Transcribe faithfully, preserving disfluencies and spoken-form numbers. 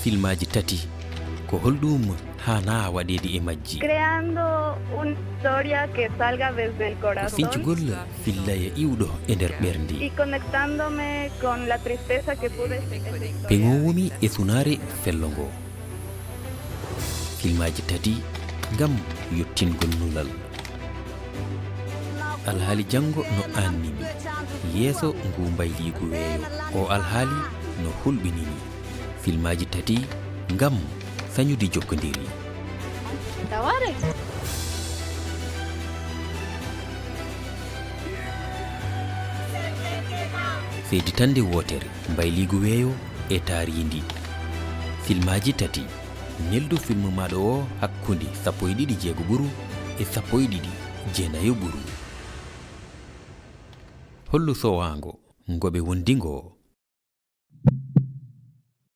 Filmaaji tati, ko holɗum haanaa waɗeede e majji? Creando una historia que salga desde el Ko corazón. Fincugol fillaya iwɗo e nder ɓernde. Y conectándome con la tristeza que pude sentir. Peŋoowumi e sunaare fello ngo. Filmaaji tati ngam yottingol nulal. Alhaali janngo no annimi. Yeeso ngu mbayliigu weeyo. O alhaali no hulɓinimi. Filmaaji tati ngam sañude jokkondiri. Taware. Seeditannde wootere, mbayliigu weeyo e taariindi. Filmaaji tati. Neldu film maaɗo o hakkunde sappo e ɗiɗi jeego ɓuru e sappo e ɗiɗi jeenayo ɓuru. Hollu sowaango ngo ɓe wondi ngo.